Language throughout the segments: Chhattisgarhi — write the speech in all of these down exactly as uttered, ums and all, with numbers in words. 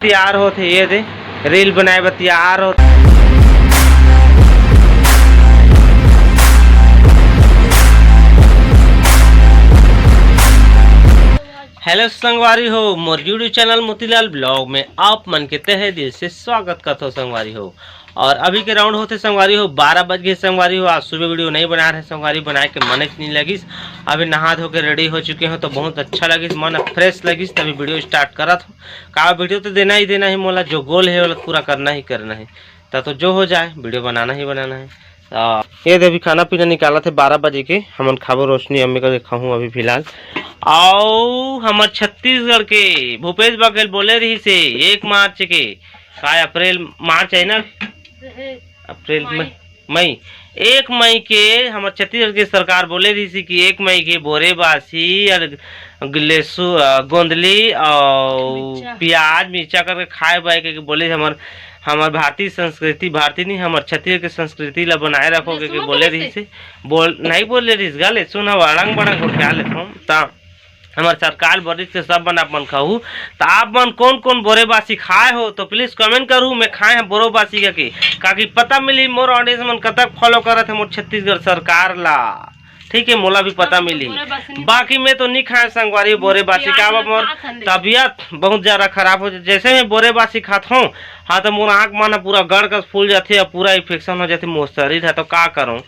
तैयार होत हे, ये दे, रील बनाए बर तैयार होत। हेलो संगवारी हो, मोर YouTube चैनल मोतीलाल ब्लॉग में आप मन के तहे दिल से स्वागत करत हो संगवारी हो। और अभी के राउंड होथे संगवारी हो, बारह बज गे संगवारी हो। आज सुबह वीडियो नहीं बना रहे संगवारी, बनाए के मन च नहीं लगिस। अभी नहा धो के रेडी हो चुके हो तो बहुत अच्छा लगिस, मन फ्रेश लगिस, तभी वीडियो स्टार्ट करत हो। का वीडियो तो देना ही देना है मोला, जो गोल है वो पूरा करना ही करना है। ता तो जो हो जाए, वीडियो बनाना ही बनाना है। आ, ये दे, अभी खाना पीना निकालत हे बारह बजे के, हमन खाबो रोशनी अम्मी करके खाहूँ अभी फिलहाल। आओ, हमर छत्तीसगढ़ के भूपेश बघेल बोले रहिस हे एक मार्च के, का अप्रैल, मार्च है ना? अप्रैल, मई। मई, मई, एक मई के हमर छत्तीसगढ़ के सरकार बोले रहिस हे कि एक मई के बोरे बासी और लेसु-, अ, गोंदली और मिर्चा। प्याज मिर्चा करके खाए बाए के, के बोले हमर, हमर भारतीय संस्कृति, भारतीय नहीं, हमर छत्तीसगढ़ के संस्कृति ला बनाए रखो के, के लेसु बोले मत रहिस हे। बोल, नहीं बोले रहिस गा, लेसु ना, अड़ंग बड़ंग गोठिया लेथों ता। हमर सरकार बरिस के सब मन आप मन खाहू। त आप मन कौन कौन बोरे बासी खाए हो तो प्लीज कमेंट करू, मैं खाए हैं बोरो बासी का के, काकि पता मिली मोर ऑडियंस मन कतक फॉलो करत है मोर छत्तीसगढ़ सरकार ला। ठीक है, मोला भी पता मिली। बोरे बासी नहीं। बाकी मैं तो नहीं खाए संगवारी बोरे बासी, प्याज का वाला मोर खात हन दे। तबीयत बहुत ज्यादा खराब हो जाए। जैसे मैं बोरे बासी खात हूँ, हाँ, तो मोर आँख मन पूरा गड़ कस फूल जाथे और पूरा इन्फेक्शन हो जाथे मोर शरीर है, तो का करूँ?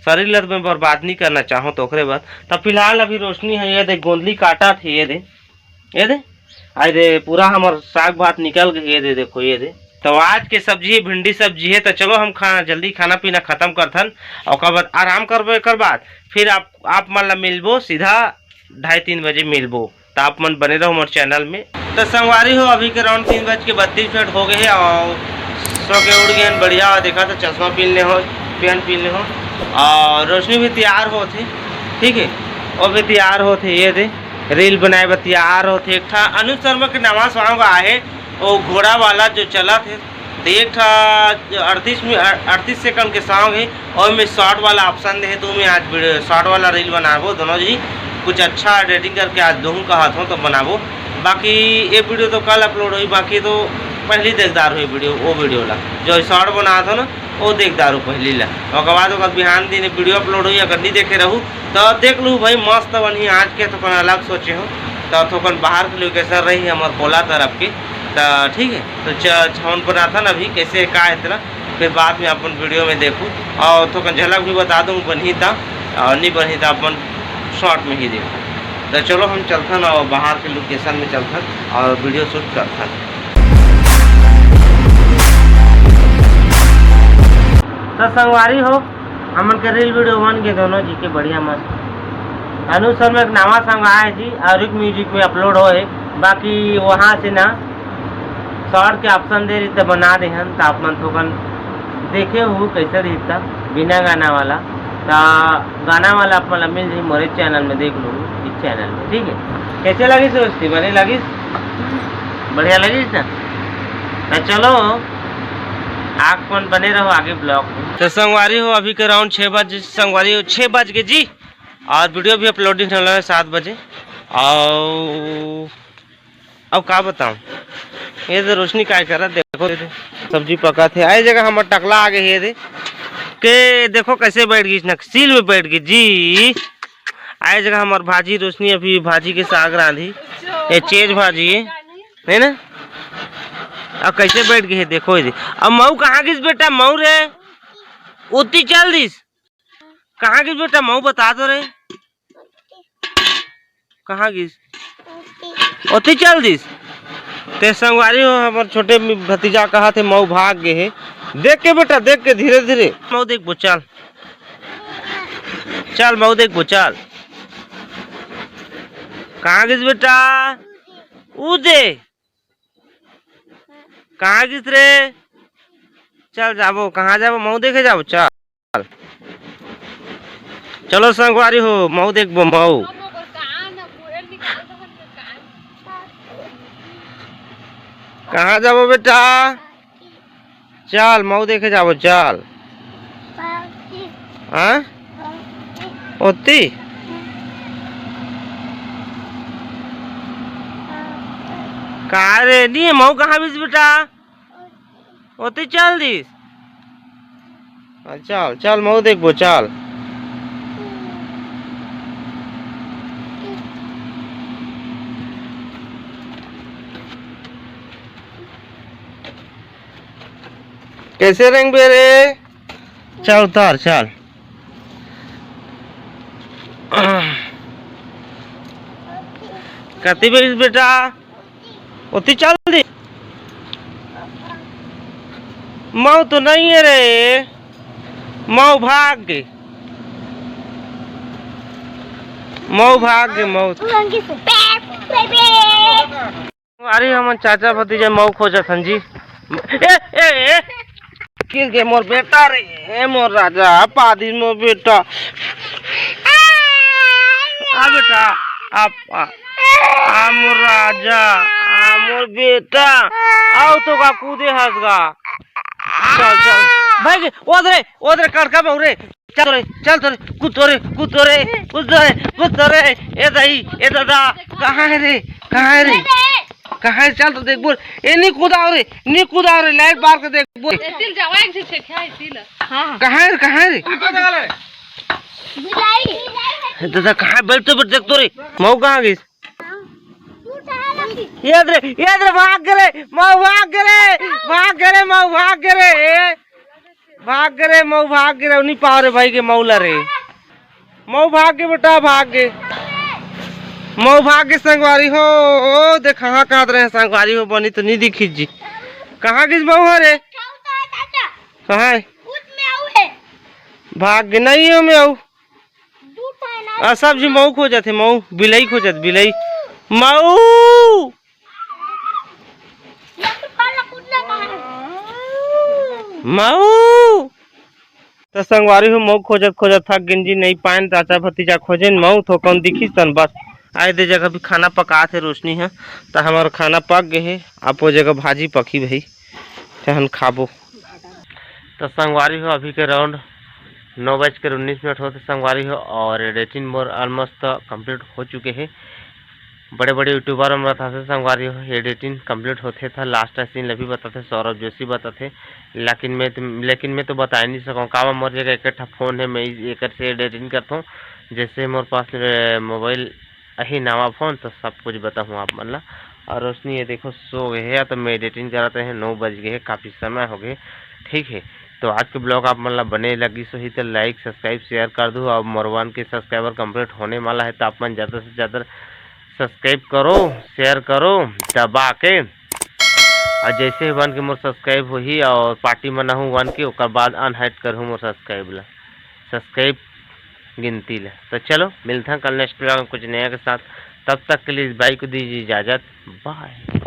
शरीर ला तो मैं बर्बाद नहीं करना चाहूँ, तो ओकरे बर। तब फिलहाल अभी रोशनी है, ये दे गोंदली काटा थे, ये दे, ये दे, अरे पूरा हमर साग भात निकल गए, ये दे, देखो, ये दे। तो आज के सब्जी है भिंडी सब्जी है। तो चलो हम खाना, जल्दी खाना पीना खत्म करथन, ओकर बाद आराम करबो। एकर बाद फिर आप, आप मन ला मिलबो सीधा ढाई तीन बजे मिलबो। तो आप मन बने रहो हमारे चैनल में। तो संगवारी हो, अभी के राउंड तीन बज के बत्तीस मिनट हो गए हैं और सो के उठ गए हैं। बढ़िया, देखा तो चश्मा पहन ले हो, पेन पहन ले हो। और रोशनी भी तैयार होत हे, ठीक है, वो भी तैयार होत हे। ये दे, रील बनाए बर तैयार होत हे। एक ठा अनुज शर्मा के नवा सॉन्ग आए हे, वो घोड़ा वाला जो चलत हे, तो एक ठा अड़तीस मि-, अड़तीस सेकंड के सॉन्ग हे, और मैं शॉर्ट वाला ऑप्शन दे हे, तो मैं आज वीडियो, शॉर्ट वाला रील बनाबो दोनों जी। कुछ अच्छा एडिटिंग करके आज दूहूँ कहत हूँ तो बनाबो। बाकी ये वीडियो तो कल अपलोड होई, बाकी तो पहली देखदार हुई वीडियो, वो वीडियो ला जो शॉर्ट बनात हो ना, वो देखदार हो पहली ला। ओकर बाद ओकर बिहान दिन वीडियो अपलोड होई, अगर नहीं देखे रहू तो देख लू भाई, मस्त बनही। आज के थोकन अलग सोचे हो, तो थोकन बाहर के लोकेशन रही हमर कोला तरफ के, तो ठीक है। तो च-, छौन बनाथन अभी कैसे का है तेला, फिर बाद में अपन वीडियो में देखू और थोकन झलक भी बता दूँ, बनही ता और नहीं बनही ता अपन शॉर्ट में ही देखू। तो चलो हम चलथन और बाहर के लोकेशन में चलथन और वीडियो शूट करथन। तो संगवारी हो, हमन के रील वीडियो बन के दोनों जी के बढ़िया मस्त। अनुज शर्मा एक नवा सॉन्ग आए जी, और एक म्यूजिक में अपलोड होए, बाकी वहाँ से ना शॉर्ट के ऑप्शन दे रही तो बना दे हन, तो आप मन थोकन देखे हो कैसे रही था बिना गाना वाला। तो गाना वाला आप मन ला मिल जाई मोरे चैनल में, देख लो इस चैनल में, ठीक है। कैसे लगी दोस्ती, बने लगी, बढ़िया लगी ना? तो चलो आप मन बने रहो आगे ब्लॉग में। तो संगवारी हो, अभी के राउंड छः बजे, संगवारी हो, छः बज के जी, और वीडियो भी अपलोडिंग होने वाला है सात बजे। और अब का बताऊं, ये दे रोशनी काय करत, देखो ये दे, सब्जी पकात हे। आए जगह हमर टकला आ गए हे, ये दे के देखो कैसे बैठ गई, नक्सील में बैठ गई जी। आए जगह हमर भाजी रोशनी अभी भाजी के साग रांधी, ये चेज भाजी है, है ना? अब कैसे बैठ गई है देखो ये दे। अब मऊ कहाँ गिस बेटा, मऊ रे, ओती चल दिस। कहाँ गिस बेटा, मऊ बता दो रे। कहाँ गिस? ओती चल दिस। ते संगवारी हो, हमर छोटे मि-, भतीजा कहा थे मऊ भाग गए हे। देख के बेटा, देख के धीरे धीरे। मऊ देख बो, चल। चल मऊ देख बो, चल। कहाँ गिस बेटा? ऊ दे। कहाँ गिस रे? चल जाबो, कहाँ जाबो? मऊ देखे जाबो, चल। चलो संगवारी हो, मऊ देखबो, मऊ। कहाँ जाबो बेटा? चल, मऊ देखे जाबो, चल। हाँ? ओती? का रे, नी मऊ कहाँ बिस बेटा? ओती चल दिस। हाँ, चल चल, मऊ देखबो, चल। कैसे रेंगबे रे? चल उतार, चल। कति बजिस बेटा? ओती चल दे। मऊ तो नहीं है रे, मऊ भाग गे, मऊ भाग गे, मऊ। अरे हमन चाचा भतीजा मऊ खोजत हन जी। ए, ए, ए, गिर गे मोर बेटा रे, ए मोर राजा, पादी मोर बेटा। आ बेटा, आ, आ, आ मोर राजा, आ मोर बेटा। आओ तो का कूदे हंस गा। चल, चल। भाई, ओदरे, ओदरे कड़का बहू रे। चल रे, चल तो रे, कूद तो रे, कूद तो रे, कूद तो रे, कूद तो रे। ए दाई, ए दादा, कहाँ है रे? कहाँ है रे? कहाँ है? चल तो देख बोल। ए, नी कूदाव रे, नी कूदाव रे, लाइट बार के देख बोल। ए, तिल जावा, एक झन छेठिया है, तिल। हाँ, हाँ। कहाँ है रे, कहाँ है रे? बिलाई। ए दादा, कहाँ है? बैठ तो, बैठ, देख तो रे। मऊ कहाँ गिस? ये दे रे, ये दे रे, भाग गे रे, मऊ भाग गे रे, भाग गे रे, मऊ भाग गे रे, ए, भाग गे रे, मऊ भाग गे रे, नी पाव रे भाई के मऊ ला रे। मऊ भाग गे बेटा, भाग गे। मऊ भाग गे संगवारी हो, ओ, देख कहाँ कांद रहे हैं संगवारी हो, बनी तो नी दिखी जी। कहाँ गिस मऊ हरे? कहाँ है? भाग गे, नहीं हो मऊ। आ, सब जी मऊ खोजत हे, मऊ, बिलई खोजत, बिलई। मऊ! मऊ! त संगवारी हो, मऊ खोजत, खोजत थक गेन जी, नई पाएन, चाचा भतीजा खोजेन मऊ, थोकन दिखिस तन बस। आए दे जगह भी खाना पकात हे रोशनी ह, त हमर खाना पक गे हे, आप वो जगह भाजी पकी भाई, तहन खाबो। त संगवारी हो, अभी के राउंड नौ बज के उन्नीस मिनट होत हे संगवारी हो, और एडिटिंग मोर ऑलमोस्ट कंप्लीट हो चुके हे। बड़े-बड़े यूट्यूबर मन बताथे संगवारी हो, एडिटिंग कंप्लीट होथे त लास्ट सीन ल भी बताथे, सौरभ जोशी बताथे, लेकिन मैं तो, लेकिन मैं तो बताए नहीं सकूँ, काबर मोर जगह एक ठा फोन है, मैं एकर से एडिटिंग करथों। जैसे मोर पास, ए, मोबाइल अही नवा फोन, तो सब कुछ बताहूँ आप मन ला। और रोशनी ये देखो सो गए है, या तो मैं एडिटिंग करत रहे, नौ बज गए है, काफ़ी समय हो गए, ठीक है। तो आज के ब्लॉग आप मन ला बने लगी सो ही तो लाइक, सब्सक्राइब, शेयर कर दो। अब मोर वन के सब्सक्राइबर कंप्लीट होने वाला है, तो आप मन ज़्यादा से ज़्यादा सब्सक्राइब करो, शेयर करो दबा के। और जैसे ही वन के मोर सब्सक्राइब होही और पार्टी मनाहूँ वन के, ओकर बाद अनहाइड करहूँ मोर सब्सक्राइब ला, सब्सक्राइब गिनती ला। तो चलो मिलते हैं कल नेक्स्ट ब्लॉग में कुछ नया के साथ। तब तक के लिए बाय को दीजिए इजाज़त, बाय।